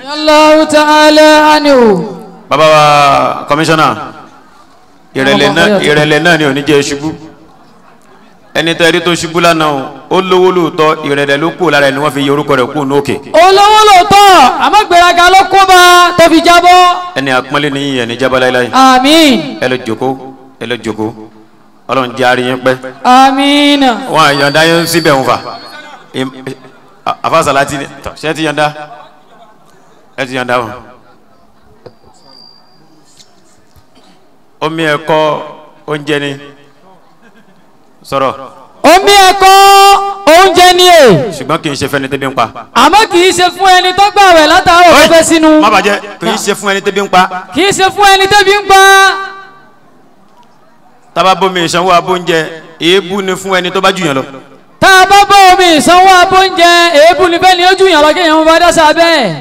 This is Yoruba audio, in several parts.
Allahu ta'ala anhu. Bàbá wa kọmíṣánná, ìrẹ̀lẹ̀ náà ni ò ní jẹ́ ṣubú. Ẹni tẹ́ rí tó ṣubú lánàá ó lówó lóòótọ́, ìrẹ̀lẹ̀ ló kù lára ẹni wọ́n fi yọ orúkọ rẹ̀ kú nókè. Olówó lóòótọ́, àmọ́ gbéraga ló kó bá tó fi jábọ́. Ẹni àpọ́nlé ni yín, ẹni jábọ́ láéláé. Àmín. Ẹ lọ jókòó, ẹ lọ jókòó. Ọlọ́run jẹ́ àárín yín pẹ́. Àmín. Wọ́n àyàndá yín síbẹ̀ ń fà. Àfàsàlá ti ṣe ti yàndá? Ẹ ti yàndá wọn. Omi ẹ̀kọ́ oúnjẹ ni. Sọ̀rọ̀. Omi ẹ̀kọ́ oúnjẹ ni e. Ṣùgbọ́n kì í ṣe fẹ́ni tẹ́bí ń pa. Àmọ́ kì í ṣe fún ẹni tó gbààwẹ̀ látàárọ̀ tó fẹ́ sínú. Má bàjẹ́, kì í ṣe fún ẹni tẹ́bí ń pa. Kì í ṣe fún ẹni tẹ́bí ń pa. Tábà bómi ìsanwó abóúnjẹ, èébú ni fún ẹni tó bá jù yàn lọ. Tá a bá bó omi ìsanwó abóúnjẹ, èébú ni fẹ́ni ó jù yàn lọ kéèyàn bá dáṣà bẹ́ẹ̀.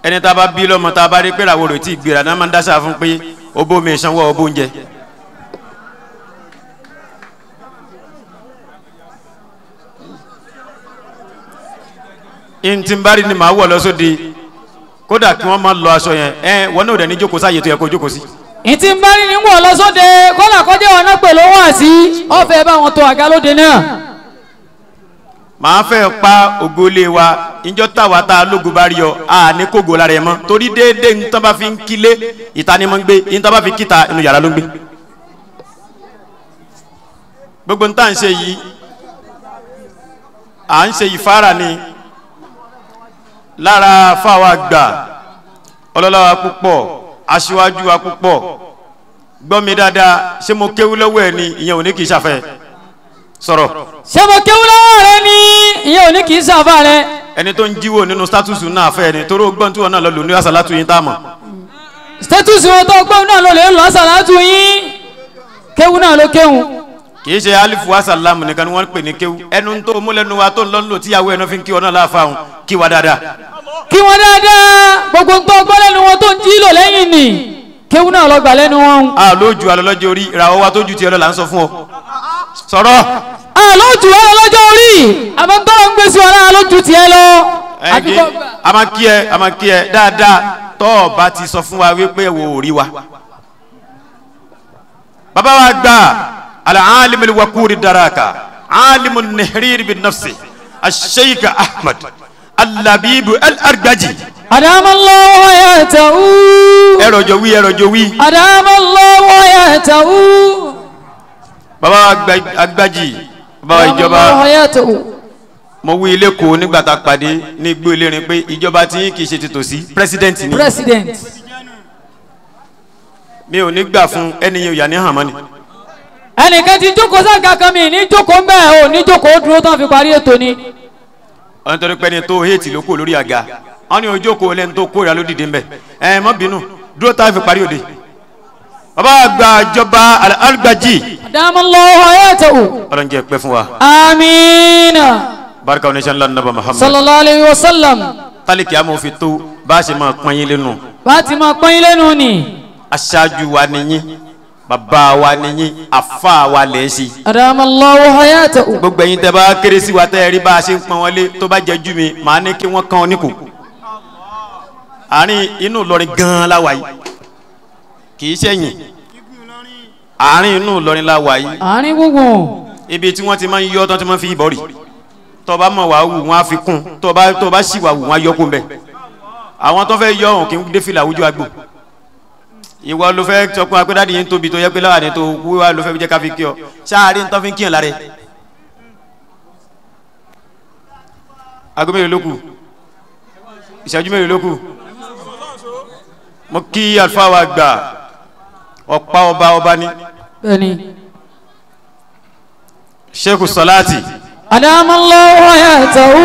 Ẹni tá a bá bí lọ́mọ tá a bá rí pé ràwọ̀ rẹ̀ tí ì gbéra náà máa ń dáṣà fún pé ó bómi ìsanwó abóúnjẹ. Ntí ni màá wọ̀ lọ sóde, kódà kí wọ́n máa lọ aṣọ yẹn, ẹ wọn náà dẹ̀ ní jókòó sáyè tó yẹ kó jókòó sí. Ntí bari ni wọ̀ lọ sóde, kódà kọjá wọn náà pẹ̀lú owó àti ọ̀fẹ́ bá wọn tó àga lóde náà. Màá fẹ́ pa ògólé wa, ìjọ táwa tá a lógo bá rí ọ, a ní kógo lára ẹ mọ́, torí déédéé ntọ́ bá fi ń kílé, ìta ni mo ń gbé, ntọ́ bá fi kíta inú yàrá ló ń gbé. Gbogbo ntá ń ṣe yìí, à ń ṣe ìfárà ni. Lára fáwa gbà ọlọ́láwa púpọ̀, aṣíwájú wa púpọ̀, gbọ́ mi dáadáa, ṣé mo kéwú lọ́wọ́ ẹ ni ìyẹn ò ní kì í ṣàfẹ́ sọ̀rọ̀. Ṣé mo kéwú lọ́wọ́ rẹ ni ìyẹn ò ní kì í ṣàfẹ́ rẹ. Ẹni tó ń jíwò nínú státùsù náà fẹ́ ni torí ọgbọ́n tí wọn náà lọ lò ní àsàlátù yín tá a mọ̀. Státùsù wọn tó gbọ́n náà lọ lè lọ àsàlátù yín, kéwú náà ló kéwú. Kì í ṣe alifu wasalamu nìkan ni wọ́n pè ní kéwú, ẹnu tó múlẹ́nu wa tó ń lọ́nlò tíyàwó ẹnu fi ń kí wọn náà láàfáà wọn kí wa dáadáa. Kí wọn dáadáa, gbogbo nǹkan gbọ́ lẹ́nu wọn tó ń jí lò lẹ́yìn ni kéwú náà lọ gbà lẹ́nu wọn. A lójú alọ́lọ́jọ́ orí ìràwọ̀ wa tó ju tiẹ̀ lọ là ń sọ fún ọ. Sọ̀rọ̀. A lójú alọ́lọ́jọ́ orí àmọ́ tó ń gbèsè wọn náà lójú tiẹ̀ lọ. A máa kí ẹ, a máa kí ẹ dáadáa tọ́ ọ bá ti sọ fún wa wípé wo ò rí wa. Bàbá wa gbà al-alim al-waqur daraka alim an-nihrir bin-nafsi al-sheikh Ahmad al-Labib al-Argaji. Adama Allahu hayatahu. Ẹrọjọ wí, ẹrọjọ wí. Adama Allahu hayatahu. Bàbá Agbaji, bàbá ìjọba, mo wí ilé kò nígbà tá a pàdé ní igbó elérin pé ìjọba tí kì í ṣe ti tòsí, president ni. President. Mi ò ní gbà fún ẹni yẹn ò yà ní hàn mọ́ ni. Ẹnìkan ti jókòó sága kan mi ní jókòó ń bẹ́ẹ̀ ò ní jókòó dúró tán fi parí ètò ni. Wọ́n torí pé ẹni tó héètì ló kú lórí àga, wọ́n ní ojókòó lẹ́ni tó kóra ló dìde ń bẹ̀. Ẹ má bínú, dúró tá a fi parí òde. Bàbá àgbà ìjọba Al-Argaji. Adamallahu hayatahu. Ọlọ́run jẹ́ pẹ́ fún wa. Àmín. Barika oníṣẹ́ ńlá nàbà Muhammad. Sallallahu alayhi wa sallam. Tálíkì àmọ́ fi tó bá a ṣe máa pọ́n yín lẹ́nu. Bá a ti máa pọ́n yín lẹ́nu ni. Aṣáájú wa ni yín, bàbá wa ni yín, àfa wa lẹ̀ ṣe. Adamallahu hayatahu. Gbogbo ẹ̀yin tẹ́ bá kéré sí wa tẹ́ ẹ rí bá a ṣe ń pọ́n wọlé tó bá jẹ́ jú mi, màá ní kí wọ́n kàn ọ́ níkù. Àárín inú Ìlọrin gan-an la wà yìí, kì í ṣẹ̀yìn. Àárín inú Ìlọrin la wà yìí. Àárín gbùngbùn. Ibi tí wọ́n ti máa ń yọ tán tí wọ́n fi ìbọn rì. Tó bá mọ̀ wá wù wọ́n á fi kún, tó bá sì wà wù wọ́n á yọ kún bẹ́ẹ̀. Àwọn tó fẹ́ yọ ọ̀hún kì í dé fìlà àwùjọ àgbò. Ìwọ ló fẹ́ sọ pé akpẹ́dàdì yẹn tóbi tó yẹ pé láwàní tó wú wa ló fẹ́ jẹ́ ká fi kí ọ sáàrí ń tọ́ fi ń kíyàn lára ẹ̀. Aago mélòó ló kù? Ìṣẹ́jú mélòó ló kù? Mo kí àlùfáà wa gbà ọ̀pá ọba ọba ni. Bẹ́ẹ̀ni. Sheikh Salati. Adamallahu hayatahu.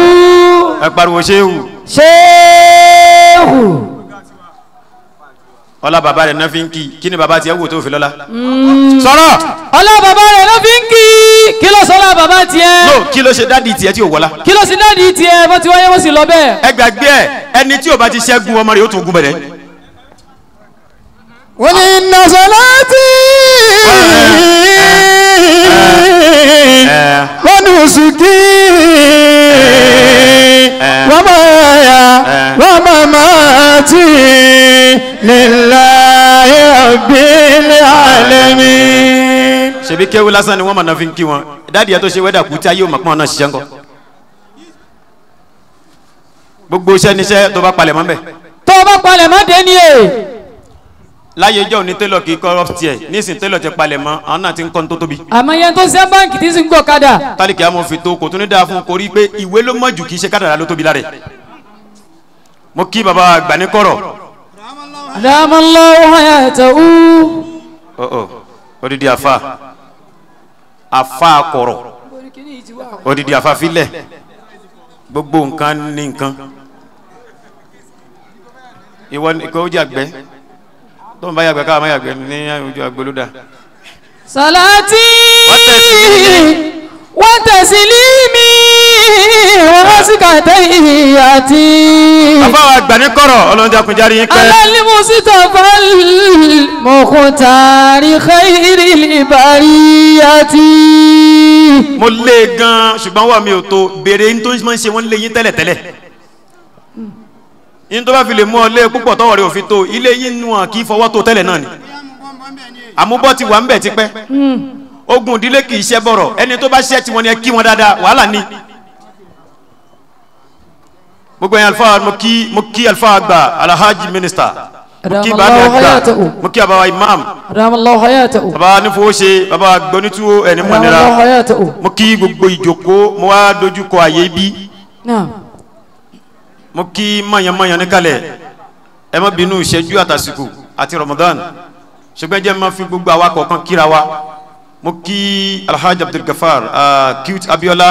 Ẹ pariwo Shehu. Shehu. Ọlá bàbá rẹ̀ náà fi ń kí, kí ni bàbá tiẹ̀ wò tó fi lọ́la. Sọ̀rọ̀. Ọlá bàbá rẹ̀ náà fi ń kí, kí ló sọlá bàbá tiẹ̀. No, kí ló ṣe dádì tiẹ̀ tí ò wọlá. Kí ló ṣe dádì tiẹ̀ bó ti wáyé wọ́n sì lọ bẹ́ẹ̀. Ẹ gbàgbé ẹ, ẹni tí ò bá ti ṣẹ́gun ọmọ rẹ̀ ó tún gún bẹ̀rẹ̀. Wọ́n ní inna salati wa nusuki wa mahya wa صلاتي لله رب العالمين. Ṣebí kéwú lásán ni wọ́n mọ̀ náà fi ń kí wọn. Dáàdi yẹn tó ṣe wẹ́dà kú tí ayé ò mọ̀ pọ́n náà ṣiṣẹ́ ńkọ́. Gbogbo iṣẹ́ níṣẹ́ tó bá palẹ̀ mọ́ bẹ́ẹ̀. Tó bá palẹ̀ mọ́ dé ni e. Láyé ìjọ́ òní télọ̀ kì í kọ́ ọ́fíìsì ẹ̀ nísìn télọ̀ ti palẹ̀ mọ́ àwọn náà ti ń kọ́ ní tó tóbi. Àmọ́ yẹn tó ṣe báǹkì tí sì ń gọ̀ kadà. Tálíkì àmọ́ fi tó kò tún ní dáa fún un kò rí pé ìwé ló mọ̀ jù kì í ṣe kádàrá ló tóbi lára ẹ̀. Mo kí baba Gbanikọ̀rọ̀. Adamallahu hayatahu. Ọ̀ odidi afa afa kọ̀rọ̀ odidi afa filẹ̀ gbogbo nǹkan ní nǹkan ìwọ kò ó jàgbẹ́ tó ń bá yàgbẹ́ káwọn máa yàgbẹ́ ní ojú agbo ló dà. Salati wa taslimi wa asikatayati. Bàbá wa Gbanikọ̀rọ̀ ọlọ́run jákunjárí yín pẹ́. Alal Mustafa al-Mukhtari khairil bariyati. Mo lé gan ṣùgbọ́n wà mí ò tó béèrè ní tó ń ṣe wọ́n lé yín tẹ́lẹ̀tẹ́lẹ̀. Yín tó bá fi lè mú ọ lé púpọ̀ tọwọ́ rẹ̀ ò fi tó ilé yín nù hàn kí fọwọ́ tó tẹ́lẹ̀ náà ni. Àmúbọ́ ti wà ń bẹ̀ tipẹ́. Ogun ìdílé kì í ṣe bọ̀rọ̀ ẹni tó bá ṣẹ́ tiwọn ni ẹ kí wọn dáadáa wàhálà ni. Gbogbo ẹ̀yin alifa mo kí alifa àgbà alhaji minister mo kí bàbá àgbà mo kí bàbá imam bàbá nífowóṣe bàbá gbonituwo ẹni mọ̀nira mo kí gbogbo ìjókòó mo wá dojúkọ àyè bí mo kí mọ̀yánmọ̀yán níkàlẹ̀ ẹ má bínú ìṣẹ́jú àtàsìkò àti Ramadan ṣùgbọ́n jẹ́ máa fi gbogbo àwa kọ̀ọ̀kan kíra wa mo kí alhaji Abdulgafar cute Abiola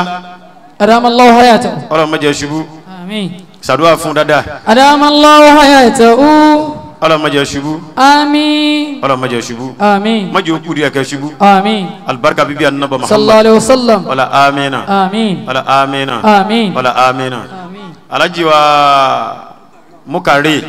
ọlọ́run má jẹ́ ṣubú ṣàdúrà fún dáadáa. Adamallahu hayatahu. Ọlọ́run má jẹ́ ṣubú. Àmín. Ọlọ́run má jẹ́ ṣubú. Àmín. Má jẹ́ òkú díẹ̀ kẹ́ ṣubú. Àmín. Alibarika bíbí anaba Muhammad. Sallallahu alayhi wa sallam. Wala amina. Àmín. Wala amina. Àmín. Wala amina. Àmín. Alhaji wa Mukare.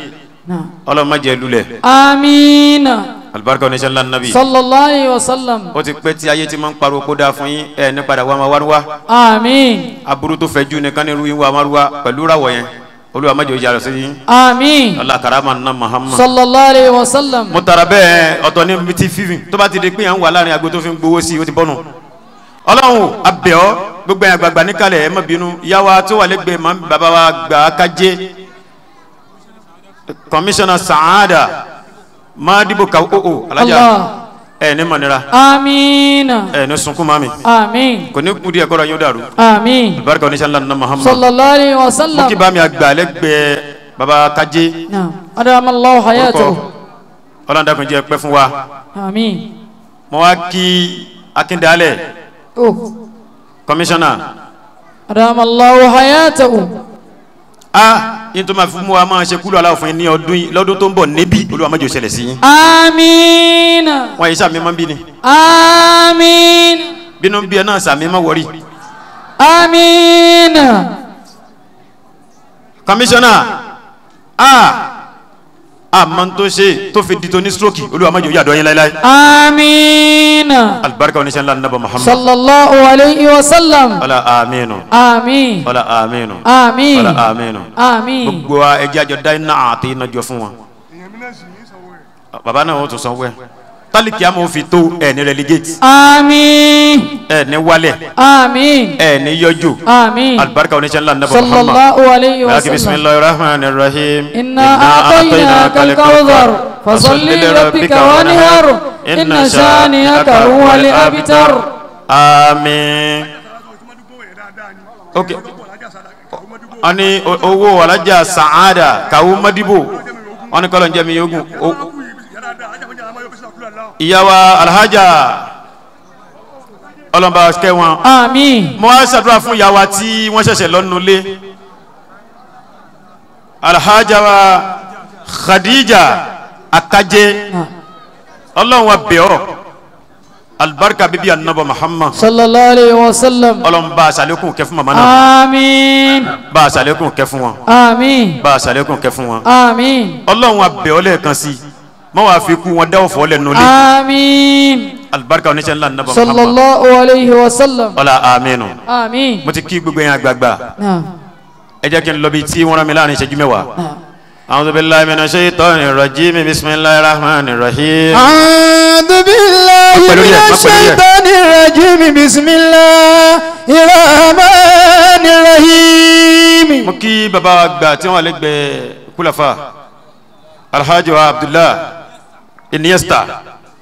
Ọlọ́run má jẹ́ lulẹ̀. Àmín. Alibarika oníṣẹ́ ńlá nabi. Sallallahu alayhi wa sallam. Ó ti pẹ́ tí ayé ti máa ń pariwo kó dáa fún yín ẹ ní padà wá máa wá wá. Àmín. Aburú tó fẹ́ jù nìkan ní irú yín wá máa wá pẹ̀lú ràwọ̀ yẹn Olúwa má jẹ́ ó yára sí yín. Àmín. Allah karama na Muhammad. Sallallahu alayhi wa sallam. Mo tara bẹ́ẹ̀ ọ̀tọ̀ ní ti fífi tó bá ti di pé à ń wà láàrin agbo tó fi ń gbowó sí i ó ti bọ́nu. Ọlọ́run abẹ́ ọ gbogbo ẹ̀yàn àgbààgbà níkàlẹ̀ ẹ má bínú ìyá wa tó wà lẹ́gbẹ̀ẹ́ máa bàbá wa gbà á kájé Kọmíṣánná Saada Madibo ka o alaja ẹ ní mọ̀nira. Amiina. Ẹ ní sunkún mami. Àmín. Kò ní kú díẹ̀ kọ́ra yóò dàrú. Àmín. Alibarika oníṣẹ́ ńlá nínú Muhammad. Sallallahu alayhi wa sallam. Mo kí bá mi àgbà lẹ́gbẹ̀ẹ́ baba Kaje. Adamallahu hayatahu. Ọlọ́run dákun jẹ́ pẹ́ fún wa. Àmín. Mo wá kí Akíndálẹ̀. Kọmíṣánná. Adamallahu hayatahu. A yín tó máa fi mú wa máa ṣe kúlù aláwọ̀ fún yín ní ọdún yìí lọ́dún tó ń bọ̀ níbí Olúwa má jẹ́ ó ṣẹlẹ̀ sí yín. Àmín. Wọ́n yìí sàmì máa ń bí ni. Àmín. Bínú bí ẹ náà sàmì máa wọrí. Àmín. Kọmíṣánná a máa ń tó ṣe tó fi di tó ní stroke Olúwa má jẹ́ ó yàdọ̀ yín láéláé. Àmín. Alibarika oníṣẹ́ ńlá nàbà Muhammad. Sallallahu alayhi wa sallam. Wala aminu. Àmín. Wala aminu. Àmín. Wala aminu. Àmín. Gbogbo wa ẹjẹ́ àjọ dá iná àti iná jọ fún wọn. Bàbá náà wọ́n tún sanwó ẹ̀. Tálíkì àmọ́ fi tó ẹ̀ ní relegate. Àmín. Ẹ̀ ní wálẹ̀. Àmín. Ẹ̀ ní yọjú. Àmín. Alibarika oníṣẹ́ ńlá nàbà Muhammad. Sallallahu alayhi wa sallam. Bismillahir rahmanir rahim. Inna a'tainaka al-kawthar fasalli li rabbika wanhar inna shani'aka huwal abtar. Àmín. Ok. Ani owó alájà Saada Kawu Madibo wọ́n ní kọ́lọ̀ ń jẹ́ mi yogun. Ìyá wa Alhaja ọlọ́mọba kẹ́ wọn. Àmín. Mo wá ṣàdúrà fún ìyá wa tí wọ́n ṣẹ̀ṣẹ̀ lọ́nu lé. Alhaja wa Khadija Akaje ọlọ́run wa bẹ̀ ọ́ alibarika bibi anaba Muhammad sallallahu alayhi wa sallam. Ọlọ́run bá a ṣàlékún kẹ́ fún mama náà. Àmín. Bá a ṣàlékún kẹ́ fún wọn. Àmín. Bá a ṣàlékún kẹ́ fún wọn. Àmín. Ọlọ́run wa bẹ̀ ọ́ lẹ́ẹ̀kan sí i má wàá fi kú wọn dáwọ́ fọ́ lẹ́nu lé. Àmín. Alibarika oníṣẹ́ ńlá anaba Muhammad sallallahu alayhi wa sallam. Ọlá aminu. Àmín. Mo ti kí gbogbo yẹn àgbààgbà. Ẹ jẹ́ kí n lọ bí tí wọ́n rán mi láàrin ìṣẹ́jú mẹ́wàá. أعوذ بالله من الشيطان الرجيم بسم الله الرحمن الرحيم. أعوذ بالله من الشيطان الرجيم بسم الله الرحمن الرحيم. Mo kí bàbá àgbà tí wọ́n lẹ́gbẹ̀ẹ́ kúlàfà Alhaji wa Abdullah Iniesta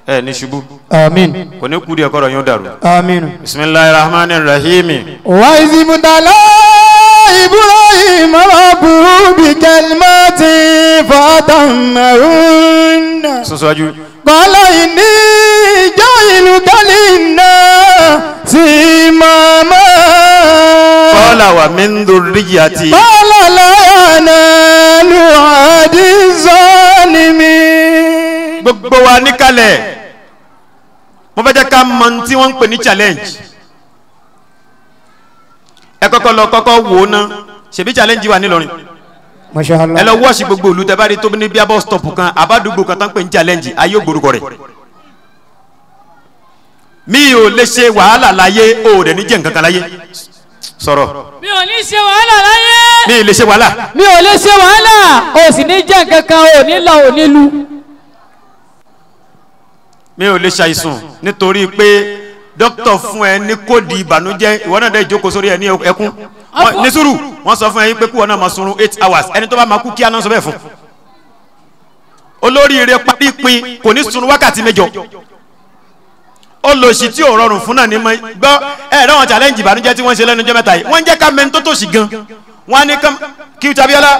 ẹ ní ṣubú. Àmín. Kò ní kú díẹ̀ kọ́rọ̀ yóò dàrú. Àmín. Bismillahir Rahmanir Rahim. Wa izibutala Ibrahim rabbuhu bi kalimati fatammahunna. Sọ́sọ́jú. Qala inni ja'iluka linnasi imama. Qala wa min dhurriyyati. Qala la yanalu ahdi zalimin. Gbogbo wa níkàlẹ̀ mo fẹ́ jẹ́ ká mọ̀ tí wọ́n ń pè ní challenge. Ẹ kọ́kọ́ lọ kọ́kọ́ wò ó ná ṣèbí challenge wà nílọrin. Masha Allah. Ẹ lọ wọ́ọ̀ṣì gbogbo ìlú tẹ́ bá rí tó ní bí abọ́ stop kan àbádùgbò kan tán pè ní challenge ayé ògbórúkọ rẹ̀. Mi ò lè ṣe wàhálà láyé o ò dẹ̀ ní jẹ́ nǹkan kan láyé. Sọ̀rọ̀. Mi ò ní ṣe wàhálà láyé. Mi ò lè ṣe wàhálà. Mi ò lè ṣe wàhálà o sì ní jẹ́ nǹkan kan o ní lọ ò ní lu. Mi ò lè ṣàìsùn nítorí pé dókítà fún ẹ ní kóòdì ìbànújẹ́ ìwọ náà dẹ jókòó sórí ẹ ní ẹkún ní sùúrù wọ́n sọ fún ẹ pé kúwọ náà máa sunrun 8 hours ẹni tó bá máa kú kí á náà sọ bẹ́ẹ̀ fún. Olóríire parí pin kò ní sunrun wákàtí mẹ́jọ. Olòṣì tí ò rọrùn fún náà ní mọ gbọ́ ẹ rẹ wọn challenge ìbànújẹ́ tí wọ́n ṣe lẹ́nu ọjọ́ mẹ́ta yìí wọ́n ń jẹ́ ká mẹ́ni tó tòṣì gan wọ́n á ní kí Tabiola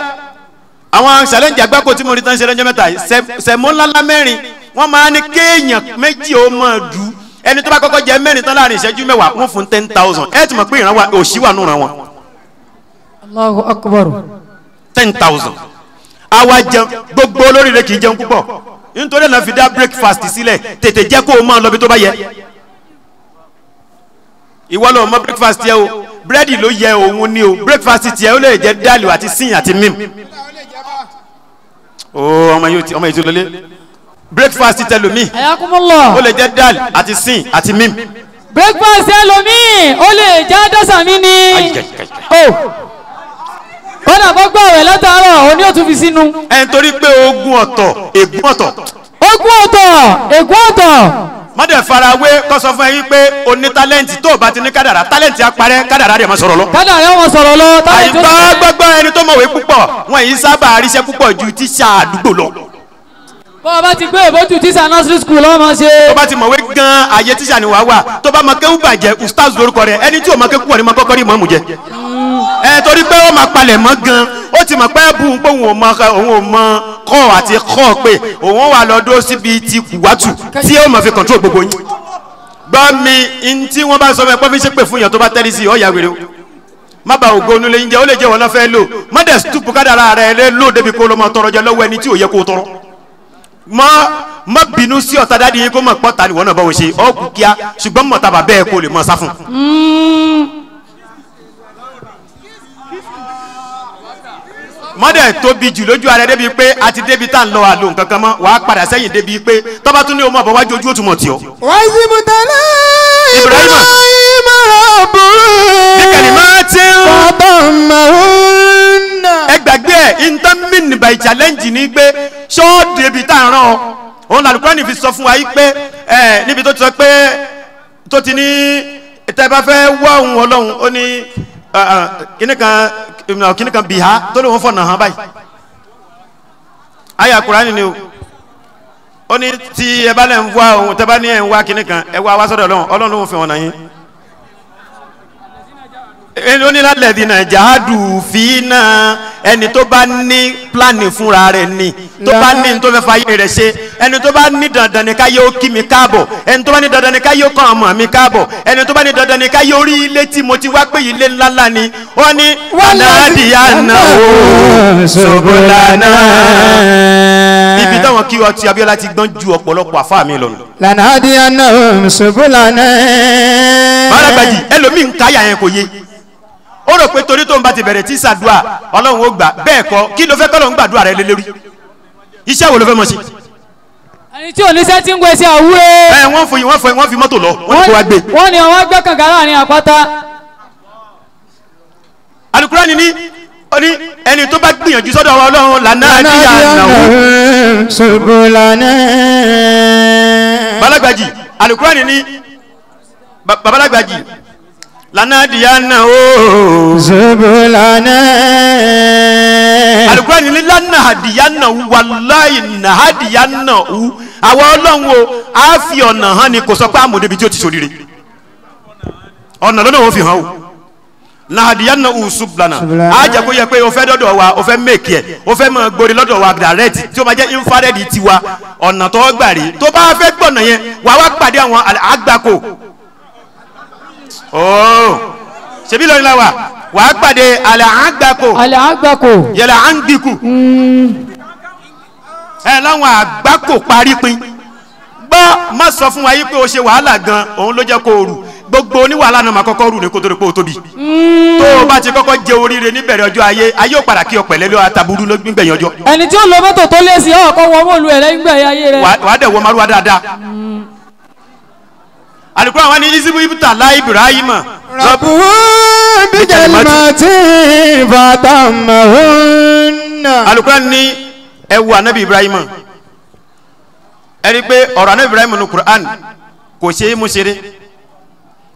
àwọn challenge àgbákò tí mo rí tán ṣe lẹ́nu ọjọ́ mẹ́ta yìí sẹ̀mó ńláńlá mẹ́rin wọ́n máa ní kéèyàn méjì ó máa dù ẹni tó bá kọ́kọ́ jẹ mẹ́rin tán láàrin ìṣẹ́jú mẹ́wàá wọ́n fún 10,000 ẹ ti mọ̀ pé ìran wa òṣì wà nù ran wọn. Allahu Akbar. 10,000 àwa jẹun gbogbo olóríire kì í jẹun púpọ̀ nítorí ẹ̀ náà fi dá breakfast sílẹ̀ tètè jẹ́ kó o máa lọ bí tó bá yẹ. Ìwọ ló mọ breakfast yẹ o búrẹ́dì ló yẹ òun ni o breakfast tiẹ̀ ó lè jẹ́ dálù àti sín àti mímu. Ọmọ yìí ti lọlé breakfast tẹlomi ó lè jẹ́ dal àti sin àti mim. Breakfast tẹlomi ó lè jẹ́ dọ́sàmí ni. Kọ́nà bọ́ gbọ́ rẹ̀ látàárọ̀ òní ò tún fi sínú. Ẹ nítorí pé ogun ọ̀tọ̀ ègún ọ̀tọ̀. Ogun ọ̀tọ̀ ègún ọ̀tọ̀. Má dẹ̀ farawé kó sọ fún ẹ yín pé o ní tálẹ́ǹtì tó o bá ti ní kádàrá tálẹ́ǹtì á parẹ́ kádàrá rẹ̀ máa sọ̀rọ̀ lọ. Kádàrá wọn sọ̀rọ̀ lọ. Àìbá gbọ́gbọ́ ẹni tó mọ̀wé púpọ̀ wọn yìí sábà ríṣẹ́ púpọ̀ ju tíṣà àdúgbò lọ. Bọ́ ọ bá ti gbé ìbójú tíṣà nursery school lọ́wọ́ máa ṣe. Tó bá ti mọ̀wé gan-an àyè tíṣà ni wàá wà tó bá mọ kéwú bàjẹ́ ustaz lórúkọ rẹ̀ ẹni tí ò mọ kéwú pọ̀ ní mọ kọ́kọ́ rí mọ́mù jẹ. Ẹ torí pé ó máa palẹ̀ mọ́ gan-an ó ti mọ̀ pé bù ń pé òun ò mọ kọ́ àti kọ́ pé òun wà lọ dúró síbi ti kùwátù tí ó máa fi control gbogbo yín. Gbọ́ mi n tí wọ́n bá sọ fún ẹ pé fi ṣépè fún yàn tó bá tẹ́lí sí ọ̀yà wèrè o. Má ba ògo onúlé yín jẹ́ ó lè jẹ́ wọn náà fẹ́ lò má dẹ̀ stúpù kádàrá rẹ̀ lé lò débi kó ló máa tọrọ jẹ lọ́wọ́ ẹni tí ò yẹ kó tọrọ. Má bínú sí ọ̀tá dáàdi yín kó mọ̀ pọ́ta ni wọ́n náà bá wọn ṣe ọ́ kú kíá ṣùgbọ́n mọ̀ta bàbá ẹ̀ kó lè mọ̀ sá fún. Mọ́dẹ̀ tóbi jù lójú ara débi pé a ti débi tá à ń lọ àlò nǹkan kan mọ́ wàá padà sẹ́yìn débi pé tọ́ba tún ní o mọ̀ bọ́ wájú ojú ó tún mọ̀ tì ọ́. Wàzibutala Ibrahim Ibrahim máa ti ń bàbá màrúnà. Ẹ gbàgbé ẹ intamin by challenge ni pé ṣọ́ọ̀dì ibi tá à ń rán ọ òun làlùkùránì fi sọ fún wa yìí pé ẹ níbi tó ti sọ pé tó ti ní tẹ́ bá fẹ́ wá òun ọlọ́run ó ní kíní kan bìhá tó lóun fọ̀nà hàn báyìí àyà Kùránì ni o ó ní tí ẹ bá lẹ̀ ń wá òun tẹ́ bá ní ẹ̀ ń wá kíní kan ẹ wá wá sọ́dọ̀ ọlọ́run ọlọ́run lóun fi hàn yín ó ní lálẹ́dínà jahadu fínà ẹni tó bá ní pílánì fúnra rẹ̀ ni tó bá ní tó fẹ́ fàyè rẹ̀ ṣe ẹni tó bá ní dandan ni káyé ó kí mi káàbọ̀ ẹni tó bá ní dandan ni káyé ó kàn ọmọ mi káàbọ̀ ẹni tó bá ní dandan ni káyé ó rí ilé tí mo ti wá pé ilé ńláńlá ni ó ní aládìyànà ó ṣòbólànà. Ibi táwọn kí ọtí Abíọ́lá ti gbọ́n ju ọ̀pọ̀lọpọ̀ àfáà mi lọ. Lànàdìyànà ṣòbólànà. Bàràgbàjì ẹlòmíì ń káyà yẹn kò yé ó rò pé torí tó ń bá ti bẹ̀rẹ̀ tí sàdúà ọlọ́run ó gbà bẹ́ẹ̀ kọ́ kí ló fẹ́ kọ́ ló ń gbàdúrà rẹ lé lórí iṣẹ́ wo ló fẹ́ mọ̀ sí. Ẹni tí oníṣẹ́ ti ń gbé sí àwúrẹ́. Ẹ wọ́n fi wọ́n fi mọ́tò lọ wọ́n ní kó wá gbé. Wọ́n ní àwọn gbẹ́ kànga láàrin àpáta. Alukurani ní Ó ní ẹni tó bá gbìyànjú sọ́dọ̀ wa Ọlọ́run lànà subulana. Balagbaji alukurani ni babalagbaji lànà o. Subulana. Alukurani ni lànà àdìyànà wàláyì nàhàdìyànà o. Àwọn Ọlọ́run o á fi ọ̀nà hàn ni kò sọ pé àmọ̀débi tí ó ti ṣoríire. Ọ̀nà lọ́nà òun fi hàn o. Nahadiyanna usublana a jẹ́ kó yẹ pé o fẹ́ dọ́dọ̀ wa o fẹ́ mẹ́kì ẹ̀ o fẹ́ mọ gbórí lọ́dọ̀ wa direct tí o máa jẹ́ infrared tiwa ọ̀nà tó gbà rí tó bá fẹ́ gbọ̀nà yẹn wà wá pàdé àwọn àgbàkò ooo ṣebí lórí la wà wà á pàdé àlẹ́ àgbàkò àgbàkò yẹlẹ àǹgbìkù ẹ láwọn àgbàkò parí pin gbọ́ má sọ fún wa yí pé o ṣe wàhálà gan òun ló jẹ́ kó o rù gbogbo oníwàhálà náà máa kọ́kọ́ rù ní kó tó rí pé o tóbi tó o bá ti kọ́kọ́ jẹ oríire níbẹ̀rẹ̀ ọjọ́ ayé ayé ò padà kí ọ pẹ̀lẹ́ ló ataburú ló gbẹ̀yìn ọjọ́. Ẹni tí ó lo mọ́tò tó lé sí ọkọ̀ wọ mọ́ọ̀lù ẹ̀ lẹ́yìn gbẹ̀yìn ayé rẹ̀. Wàá dẹ̀ wọ márùwá dáadáa. Alukura wa ni isibu ibuta la Ibrahima. Rabbuhu bijalimati fatamahunna. Alukura ni ẹ wo anabi Ibrahima ẹ rí i pé ọ̀rọ̀ anabi Ibrahima nu Quran kò ṣe é mú ṣeré.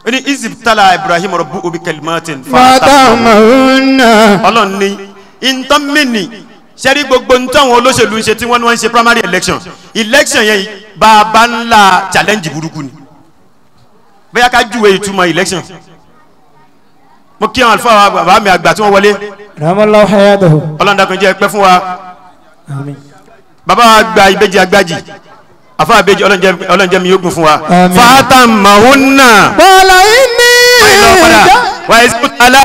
Ní isibtala Ibrahim rabbuhu bi kalimatin fatamahunna. Ọlọ́run ní ntọ́mìnì sẹ́rí gbogbo ntọ́wọn olóṣèlú ń ṣe tí wọ́n ní wọ́n ń ṣe primary election election yẹn bàbá ńlá challenge burúkú ni bóyá ká júwe ìtumọ̀ election. Mo kí àwọn àlùfáà wa bàbá mi àgbà tí wọ́n wọlé. Ramallahu hayatahu. Ọlọ́run dákun jẹ́ pẹ́ fún wa. Àmín. Bàbá wa gba ìbejì àgbàjì afa abeji Ọlọ́run jẹ́ mi yóò gùn fún wa. Fatamahunna. Qala inni wa isbutala.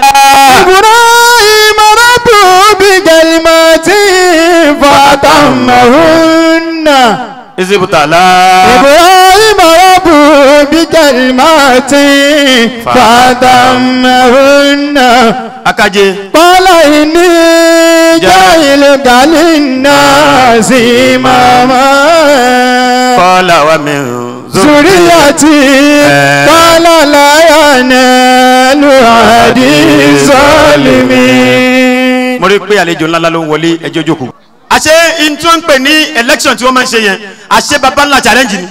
Ibrahim rabbuhu bi kalimatin fatamahunna. Isbutala. Ibrahim rabbuhu bi kalimatin fatamahunna. Akaje. Qala inni ja'iluka linnasi imama. Qala wa min zuriyati qala la yanalu ahdi zalimin. Mo rí pé àlejò ńlá ló ń wọlé ẹjọ́ jókòó. Àṣé in tí wọ́n ń pè ní election tí wọ́n máa ń ṣe yẹn àṣé baba ńlá challenge ni.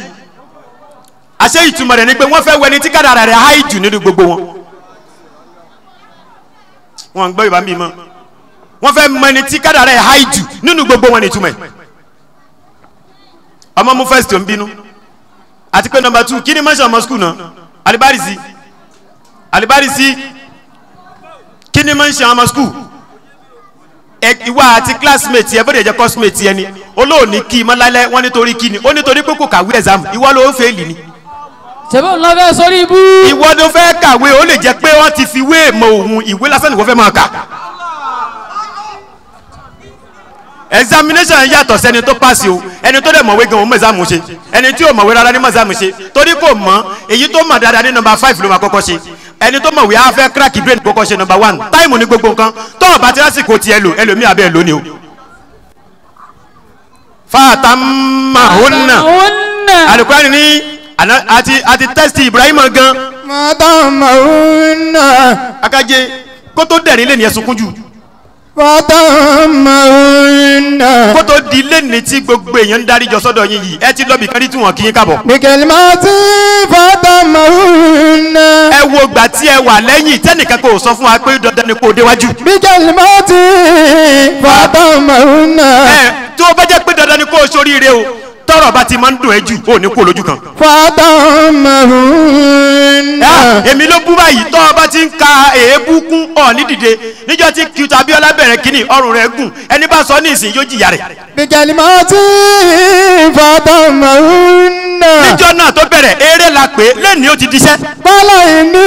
Àṣé ìtumọ̀ rẹ̀ ni pé wọ́n fẹ́ wẹni tí kádàrá rẹ̀ háì jù nínú gbogbo wọn. Wọ́n ń gbọ́ Yorùbá mi mọ́. Wọ́n fẹ́ mọ ẹni tí kádàrá rẹ̀ háì jù nínú gbogbo wọn ní ìtumọ̀ ẹ̀. Ọmọ mú first tó ń bínú àti pé number 2 kí ni mọ́ṣẹ́ ọmọ skul náà alibarisi alibarisi kí ni mọ́ṣẹ́ ọmọ skul ìwà àti classmate ẹ bóde jẹ́ cosmate ẹni olóòní kí mọ́lálẹ́ wọ́n nítorí kí ni ó nítorí pé kò kàwé exam ìwọ ló ń fẹ́ẹ̀lì ni. Ṣèbí òun lọ fẹ́ sórí ibú. Ìwọ ló fẹ́ kàwé ó lè jẹ́ pé wọ́n ti fi wé mọ òun ìwé lásán ni wọ́n fẹ́ máa kà. Examination yàtọ̀ sẹ́ni tó pass o ẹni tó dẹ̀ mọ̀wé gan òun mọ̀ exam ṣe ẹni tí ò mọ̀wé rárá ní mọ̀ exam ṣe torí kò mọ̀ èyí tó mọ̀ dáadáa ní number 5 ló máa kọ́kọ́ ṣe ẹni tó mọ̀wé á fẹ́ crack brain kọ́kọ́ ṣe number 1 táìmù ní gbogbo nǹkan tó o bá ti lásìkò tiẹ̀ lò ẹlòmíì abẹ́ ẹ̀ lónìí o. Fatamahunna alukurani ní àti tẹ́sítì Ibrahim gan. Fatamahunna. Akaje kó tó dẹ̀rín lé ní ẹ sunkún jù. Fatamahunna. Kó tó di lẹ́ni tí gbogbo èèyàn ń darí jọ sọ́dọ̀ yín yìí ẹ ti lọ́bì kan rí tí wọ́n kí yín kábọ̀. Bikalimati fatamahunna. Ẹ wo ìgbà tí ẹ wà lẹ́yìn tẹ́nìkan kò sọ fún wa pé dandan ni kò déwájú. Bikalimati fatamahunna. Ẹ tó bá jẹ́ pé dandan ni kò sóríire o tọ́rọ̀ bá ti máa ń dùn ẹ́ jù ó ní kó lójú kan. Fatamahunna. Èmi ló bú báyìí tọ́ ọ bá ti ń ka èébú kún ọ̀ ní dìde níjọ́ tí Cute Abiola bẹ̀rẹ̀ kínní ọrùn rẹ̀ gùn ẹni bá sọ ní ìsìn yóò jìyà rẹ̀. Bikalimati fatamahunna. Níjọ́ náà tó bẹ̀rẹ̀ eré la pé lẹ́ni ó ti diṣẹ́. Bọ́lá ìní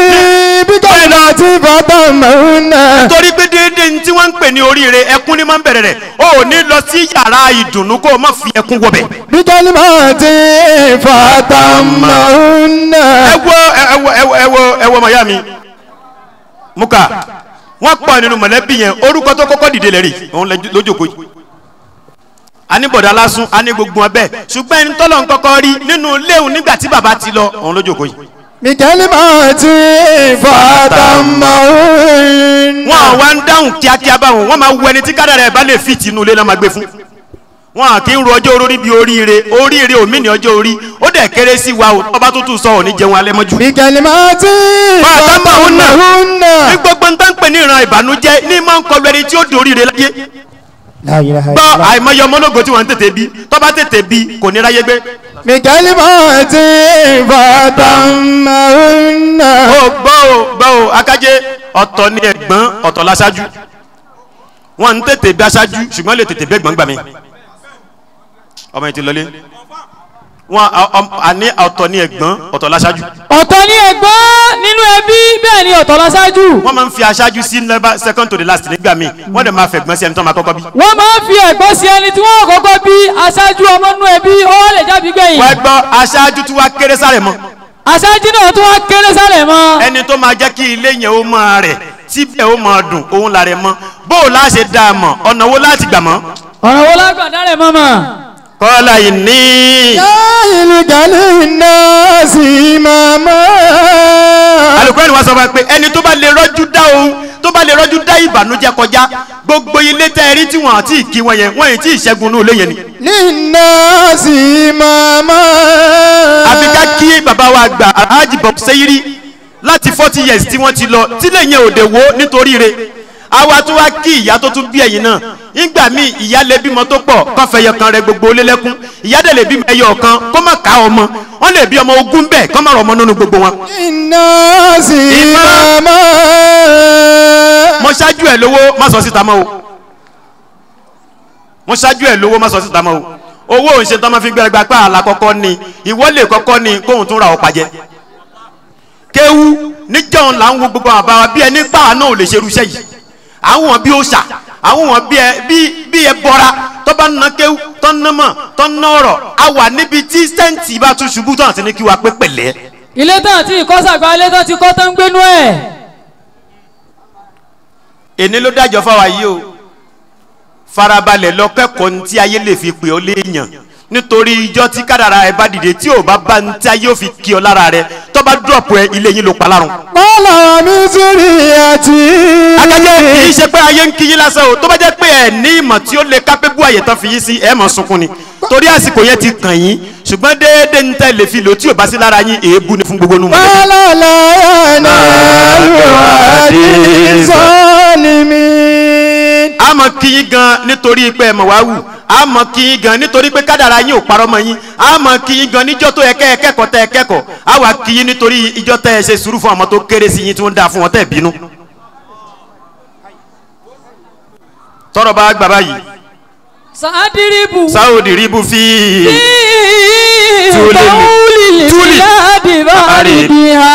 bikalimati fatamahunna. Torí pé déédéé ní tí wọ́n ń pè ní oríire ẹkún ní máa ń bẹ̀rẹ̀ rẹ̀ ó ní lọ sí yàrá ìdùnnú kó o má fi ẹkún wọbẹ̀. Bikalimati fatamahunna. Ẹ wo ọmọ ìyá mi muka wọ́n pọ̀ nínú mọ̀lẹ́bí yẹn orúkọ tó kọ́kọ́ dìde lẹ́rìí òun lójókòó yìí a ní bọ̀dá lásún a ní gbogbo ọbẹ̀ ṣùgbọ́n ẹni tọ́lọ̀ ń kọ́kọ́ rí nínú léwu nígbà tí bàbá ti lọ òun lójókòó yìí. بكلمات فأتمهن. Wọ́n wá ń dáhùn kíákíá báwọn, wọ́n máa wọ ẹni tí kádàrá ẹ̀ bá lè fi tìǹú ilé náà máa gbé fún. Wọn kì í ro ọjọ́ orí bí oríire, oríire òmí ní ọjọ́ orí, ó dẹ̀ kéré sí wa o, ọba tó tún sọ ò ní jẹun alẹ́ mọ́jú. بكلمات فأتمهن. فأتمهن. Ní gbogbo ń tán pè ní ìran ìbànújẹ́ ní máa ń kọlu ẹni tí ó di oríire láyé. لا إله Gbọ́ إلا الله. àìmọye ọmọ ológo tí wọ́n ń tètè bí, tó bá tètè bí kò ní ráyé gbé. بكلمات فأتمهن. Ó gbọ́ o, gbọ́ o, akájé ọ̀tọ̀ ni ẹ̀gbọ́n, ọ̀tọ̀ láṣáájú. Wọ́n ń tètè bí aṣáájú ṣùgbọ́n lè tètè bí ẹ̀gbọ́n gbà mí. Ọmọ yìí ti lọlé. Wọ́n àní ọ̀tọ̀ ni ẹ̀gbọ́n, ọ̀tọ̀ láṣáájú. Ọ̀tọ̀ ni ẹ̀gbọ́n nínú ẹbí, bẹ́ẹ̀ ni ọ̀tọ̀ láṣáájú. Wọ́n máa ń fi aṣáájú sí number second to the last nígbà míì, wọ́n dẹ̀ máa fẹ̀gbọ́n sí ẹni tó máa kọ́kọ́ bí. Wọ́n máa ń fi ẹ̀gbọ́n sí ẹni tí wọ́n kọ́kọ́ bí, aṣáájú ọmọ nínú ẹbí ó lè jábí gbẹ̀yìn. Wọ́n gbọ́ aṣáájú tí wàá kéré sáré mọ́. Aṣáájú náà tó wá kéré sálẹ̀ mọ́. Ẹni tó máa jẹ́ kí ilé yẹn ó máa rẹ̀, tí bẹ́ẹ̀ ó máa dùn, òun là rẹ̀ mọ́. Bó o láṣẹ dá a mọ̀, ọ̀nà wo láti gbà mọ́? Ọ̀nà wo lágbà dárẹ̀ mọ́ mọ́? Kọ́lá yìí ní. جاهلك للناس إماما. Alukóyè wa sọ fún wa pé ẹni tó bá lè rọ́jú dá òun, tó bá lè rọ́jú dá ìbànújẹ́ kọjá, gbogbo ilé tẹ́ ẹ rí tí wọ́n àti ìkí wọn yẹn, wọ́n yìí tí ìṣẹ́gun inú ilé yẹn ni. للناس إماما. Àfi ká kí bàbá wa gbà Alhaji Bob Seyiri láti 40 years tí wọ́n ti lọ, tílé yẹn ò dé wó nítorí rẹ̀. Àwa tó wá kí ìyá tó tún bí ẹ̀yìn náà. Nígbà míì ìyá lè bímọ tó pọ̀ kó fẹ́ ẹyọ kan rẹ gbogbo olé lẹ́kún. Ìyá dẹ̀ lè bímọ ẹyọ kan kó má ká ọmọ. Wọ́n lè bí ọmọ 20 bẹ́ẹ̀ kó má rọ ọmọ nínú gbogbo wọn. للناس إماما. Mo ṣáájú ẹ̀ lówó, má sọ síta mọ́ o. Mo ṣáájú ẹ̀ lówó, má sọ síta mọ́ o. Owó òun ṣe tán máa fi gbẹrẹgbà pé àlà kọ́kọ́ ni, ìwọ lè kọ́kọ́ ni kóhun tún ra ọ̀pá jẹ. Kéwú níjọ́ là ń wo gbogbo àbá wa bí ẹni pàà náà ò lè ṣerú iṣẹ́ yìí. Àwọn bí ó ṣà, àwọn bí ẹ bí ẹ bọ́ra tó bá ń ná kéwú, tó ń ná mọ̀, tó ń ná ọ̀rọ̀. A wà níbi tí sẹ́ǹtì bá tún ṣubú tán àti ní kí wa pé pẹ̀lẹ́. Ilé tán àti ìkọ́sàgbà ilé tán ti kọ́ tán ń gbénú ẹ̀. Èní ló dájọ́ fáwa yìí o. Farabalẹ̀ lọ kẹ́kọ̀ọ́ ní tí ayé lè fi pè ọ́ léèyàn, nítorí ijọ́ tí kádàrá ẹ bá dìde tí ò bá bá ní tí ayé ò fi kí ọ lára rẹ, tó bá dúrọ̀pù ẹ ilé yín ló pa lárùn. قال ومن ذريتي. Adájọ́ kì í ṣe pé ayé ń kí yín lásán o, tó bá jẹ́ pé ẹ ní ìmọ̀ tí ó lè kápẹ́ bú àyè tán fi yín sí, ẹ mọ̀ sunkún ni torí àsìkò yẹn ti kàn yín, ṣùgbọ́n déédéé ń tẹ́ lè fi lò tí ò bá sí lára yín, èébú ni fún gbogbo nù mọ̀lẹ́bí. قال لا ينال عهدي الظالمين. A mọ̀ kí yín gan nítorí pé ẹ mọ̀ wá wù, a mọ̀ kí yín gan nítorí pé kádàrá yín ò parọ́ mọ́ yín, a mọ̀ kí yín gan níjọ́ tó yẹ kẹ́ ẹ kẹ́kọ̀ọ́ tẹ́ ẹ kẹ́kọ̀ọ́, a wà kí yín nítorí ìjọ́ tẹ́ ẹ ṣe sùúrù fún ọmọ tó kéré sí yín tí wọ́n ń dá fún wọn tẹ́ ẹ bínú. Tọrọ bá gbà báyìí. Sàádìrìbù. Sáwùdì ríbu fi Túlì Túlì. bíláàdì bárídìá.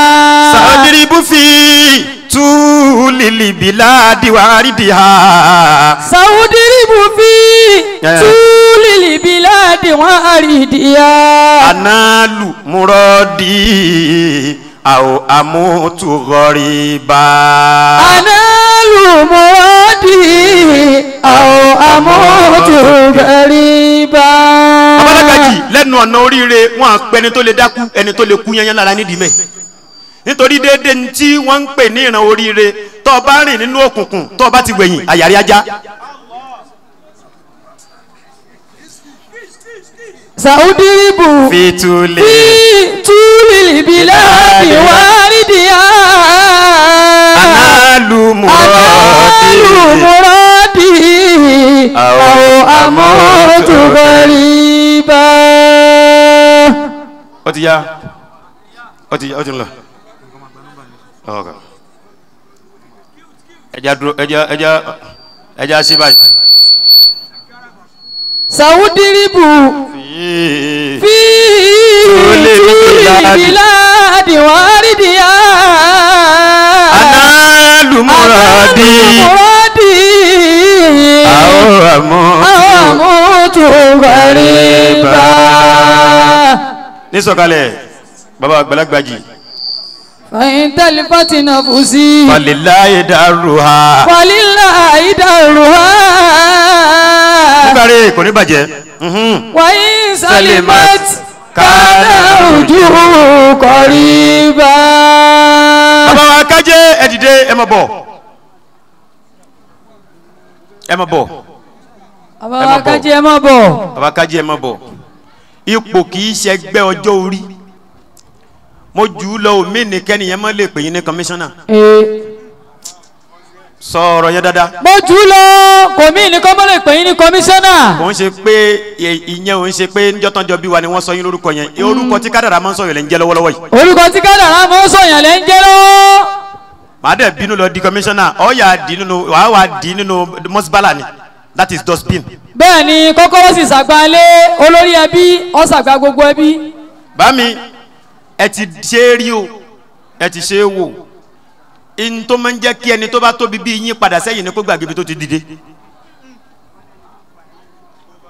Sáwùdì fi túlì bíláàdì wàrídìá. Sàúdìrìbù fi túlì bíláàdì wàrídìá. Analu muradi aw amutu ghariba. Analu muradi aw amutu ghariba. Babalagaji lẹ́nu ọ̀nà oríire wọn à pẹ́ ẹni tó lè dákú, ẹni tó lè kú yẹnyẹn lára nídìí mẹ́, nítorí déédéé ní tí wọ́n ń pè ní ìran oríire, tó o bá rìn nínú òkùnkùn, tó o bá ti wẹ̀yìn àyàrí ajá. Sàúdìrìbù Fitule fi túlì bíláàdì wàrídìá. Analu muradi Analu muradi aw amutu ghariba. Ó ti yá, ó ti yá, ó ti ń lọ. Ok. Ẹja dúró, ẹja ẹja ẹja ṣe báyìí. Sàúdìrìbù fi Túlì túlì bíláàdì wàrídìá. Analu muradi Muradi aw amutu amutu ghariba. Ní sọ̀kalẹ̀ baba àgbàlagbàjì. فإن تلفت نفسي Falilayi daruha. فلله درها. Bukare kò ní bàjẹ́. وإن سلمت Kana rujuhu qariba. Bàbá wa Kájé ẹ dìde ẹ máa bọ̀. Ẹ máa bọ̀. Bàbá wa Kájé ẹ máa bọ̀. Bàbá Kájé ẹ máa bọ̀. Ipò kì í ṣẹgbẹ́ ọjọ́ orí. Mo jù ú lọ omi nìkẹ́ni yẹn mọ́ lè pè yín ní kọmíṣánná. Sọ̀rọ̀ yẹn dáadáa. Mo jù ú lọ kò mí ní kọ́ mọ́ lè pè yín ní kọmíṣánná. Kò ń ṣe pé ìyẹn ò ń ṣe pé njọ́tànjọ́ bí wa ni wọ́n sọ yín lórúkọ yẹn. Orúkọ tí kádàrá máa ń sọ̀yàn lẹ́ ń jẹ́ lọ́wọ́lọ́wọ́ yìí. Orúkọ tí kádàrá máa ń sọ̀yàn lẹ́ ń jẹ́ lọ́wọ́. Màá dẹ̀ bínú lọ di kọmíṣánná ọ̀yà dì nínú wàá wà dì nínú mọ́síbálà ni, that is dustbin. Bẹ́ẹ̀ni kọ́kọ́rọ́ sì ṣàgbà lé olórí ẹbí, ó ṣàgbà gbogbo ẹbí. Bámi ẹ ti ṣe é rí o, ẹ ti ṣe é wò. In tó máa ń jẹ́ kí ẹni tó bá tóbi bí yín padà sẹ́yìn ni kó gbàgbé ibi tó ti dìde.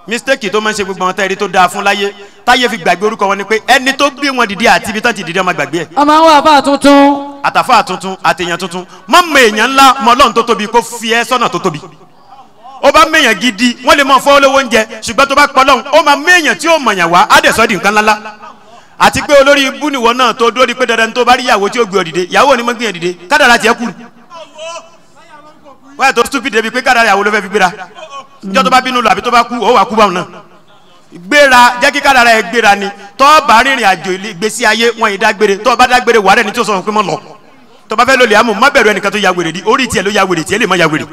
Mistake tó máa ń ṣe gbogbo àwọn tẹ́rí tó dáa fún láyé táyé fi gbàgbé orúkọ wọn ni pé ẹni tó bí wọn dìde àti ibi tán ti dìde ọmọ gbàgbé ẹ̀. Ọmọ àwọn àbá tuntun. Àtàfà tuntun àtèèyàn tuntun mọ mọ èèyàn ńlá mọ Ọlọ́run tó tóbi kó fi ẹ́ sọ́nà tó tóbi. Ó bá mèèyàn gidi wọ́n lè mọ fọ́ olówó oúnjẹ ṣùgbọ́n tó bá pọ̀ lọ́hùn ó máa mèèyàn tí ó mọ̀yàn wá á dẹ̀ sọ́ di nǹkan ńláńlá. Àti pé olórí ibú nìwọ náà tó dúró di pé dandan tó bá rí ìyàwó tí ó gbé ọ dìde ìyàwó ni mo gbé yẹn dìde kádàrá tiẹ̀ kú. Wáyà tó stupid débi pé kádàrá ìyàwó ló fẹ́ fi gbéra níjọ́ tó bá bínú lọ àbí tó bá kú ó wà kú báwọn náà. Gbéra jẹ́ kí kádàrá ẹ gbéra ni tó bá rìnrìn àjò ìgbésí ayé wọn yìí dágbére tó bá dágbére wà rẹ̀ ní tí ó sọ fún pé mọ́ lọ. Tó bá fẹ́ lò lè àmú má bẹ̀rù ẹnìkan tó ya wèrè di orí tiẹ̀ ló ya wèrè tiẹ̀ lè má ya wèrè.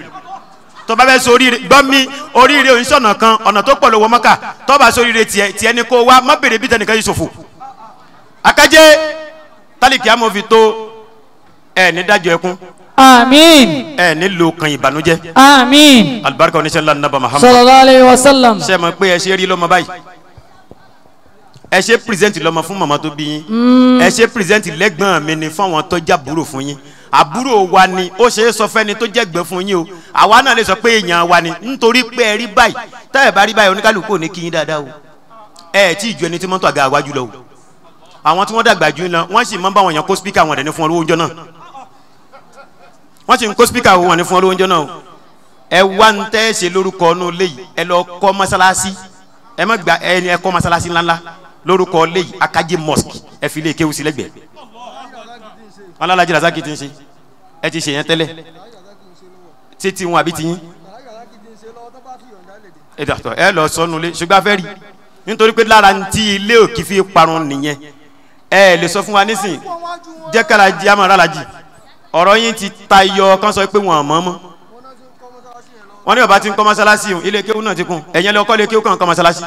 Tó bá fẹ́ soríire gbọ́ mi oríire oníṣọ̀nà kan ọ̀nà tó pọ̀ ló wọ Mọ́kà tó bá soríire tiẹ̀ tiẹ̀ ni kó wá má bèrè bí tẹnìkan yìí ṣòfò. Akájé tálíkì amòfin tó ẹ ní dájọ́ ẹkún. Àmín. Ẹ ní lo kan ìbànújẹ́. Àmín. Alibarika oníṣẹ́ ńlá nàbà Muhammad. Sallallahu alayhi wa sallam. Ṣé mọ̀ pé ẹ ṣe rí lọ́mọ báyìí? Ẹ ṣe pírẹsẹ̀ntì lọ́mọ fún màmá tó bí yín. Ẹ ṣe pírẹsẹ̀ntì lẹ́gbọ̀n mi ni fún àwọn tó jábúrò fún yín. Àbúrò wa ni ó ṣe é sọ fẹ́ni tó jẹ́gbẹ́ fún yín o. Àwa náà lè sọ pé èèyàn wa ni nítorí pé ẹ rí báyìí. Tá ẹ bá rí báyìí oníkálukú ò ní kí yín dáadáa o. Ẹ tí ì ju ẹni tí mọ́tò àga àwájú lọ o. Àwọn tí wọ́n dàgbà jù lọ wọ́n sì máa ń bá wọn yàn kó spíkà wọn dẹ̀ ní fún ọ lówó oúnjẹ náà. Wọ́n sì ń kó spíkà wọn ní fún ọ lówó oúnjẹ náà. Ẹ wá ń tẹ́ ṣe lórúkọ ọ̀nù léyìí ẹ lọ kọ́ mọ́sálásí ẹ má gba ẹni ẹ kọ́ mọ́sálásí ńláńlá lórúkọ léyìí Akájé mosque ẹ fi lè kéwù sí lẹ́gbẹ̀ẹ́. Wọn lálàjì Razaki ti ń ṣe ẹ ti ṣe yẹn tẹ́lẹ̀ títí wọn àbí tiyín ẹ dàtọ̀ ẹ lọ sọnù lé ṣùgbọ́n afẹ́ rí nítorí pé lára ti ilé òkì fi parun nìyẹn. Ẹ lè sọ fún wa nísìn jẹ́ kára jí àmọ́ rárá jì ọ̀rọ̀ yín ti tayọ kán sọ pé wọ́n mọ̀ mọ́. Wọ́n ní bàbá tí ń kọ́ mọ́sálásí ilé kéwú náà ti kún ẹ̀yẹn lọ kọ́ lé kéwú kàn kọ́ mọ́sálásí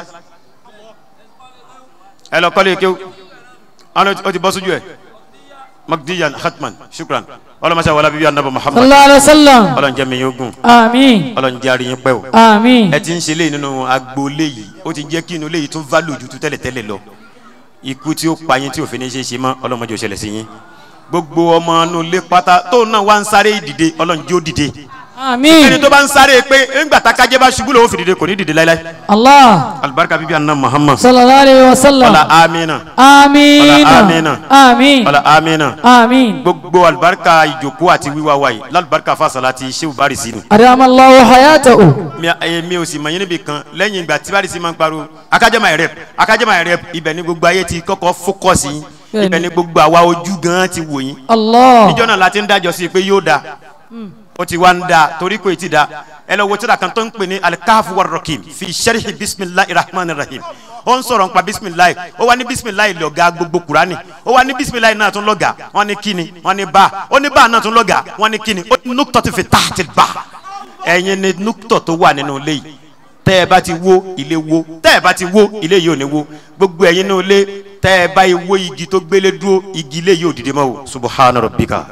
ẹ lọ kọ́ lé kéwú ó ti bọ́ sójú ẹ̀ Magdiyan Hatman shukran ọlọ́mọṣẹ́ wọlé bíbí anabu Muhammad sallallahu alayhi wa sallam. Ọlọ́njẹ́ mi yóò gùn. Àmín. Ọlọ́njẹ́ àríyìn pẹ́ o. Àmín. Ẹ ti ń ṣe léyìn nínú agboolé yìí ó ti jẹ́ kí inú léyìí tún válù ju tu tẹ́lẹ̀tẹ́lẹ̀ lọ. Ikú tí ó pa yín tí òfin ní ṣe ṣe mọ́ ọlọ́mọdé ò ṣẹlẹ̀ sí yín. Gbogbo ọmọ inú ilé pátá tó náà wá ń sáré dìde ọlọ́njẹ́ ó dìde. Àmín. Ẹni tó bá ń sáré pé ńgbà tá kájẹ́ bá ṣubú lòun fi dìde kò ní dìde láíláí. Allah. Alibarika bíbí anna Muhammad. Sallallahu alayhi wa sallam. Ọlá amina. Amina. Ọlá amina. Àmín. Ọlá amina. Àmín. Gbogbo alibarika ìjókòó àti wíwá wa yìí lálùbáríkà fásalà ti Shehu Barisi ni. Adamallahu hayatahu. Mi ò sì mọ̀ yín níbi kan lẹ́yìn ìgbà tí Barisi máa ń pariwo Akájẹ́ my rep Akájẹ́ my rep ibẹ̀ ni gbogbo ayé ti kọ́kọ́ fókọ̀sì yín ibẹ̀ ni gbogbo àwa ojú gan ti wò yín. Allah. Níjọ́ náà la ti ń dájọ́ sí i pé yóò da ó ti wá ń da torí kò tí da ẹ lọ wo tírà kan tó ń pè ní alikafu warrokim fi sẹ́ríhì bisimilahi rahman rahim ó ń sọ̀rọ̀ nípa bisimilahi ó wá ní bisimilahi lọ́gá gbogbo kurani ó wá ní bisimilahi náà tún lọ́gá wọ́n ní kíni wọ́n ní bá ó ní bá náà tún lọ́gá wọ́n ní kíni ó ní nukutọ̀ ti fi táàtì bá ẹ̀yin ni nukutọ̀ tó wà nínú ilé yìí tẹ́ ẹ bá ti wó ilé wó tẹ́ ẹ bá ti wó ilé yìí ò ní wó gbogbo ẹ̀yin nínú ilé tẹ́ ẹ bá wó igi tó gbélé dúró igi ilé yìí ò dìde mọ́ o subhana rabbika.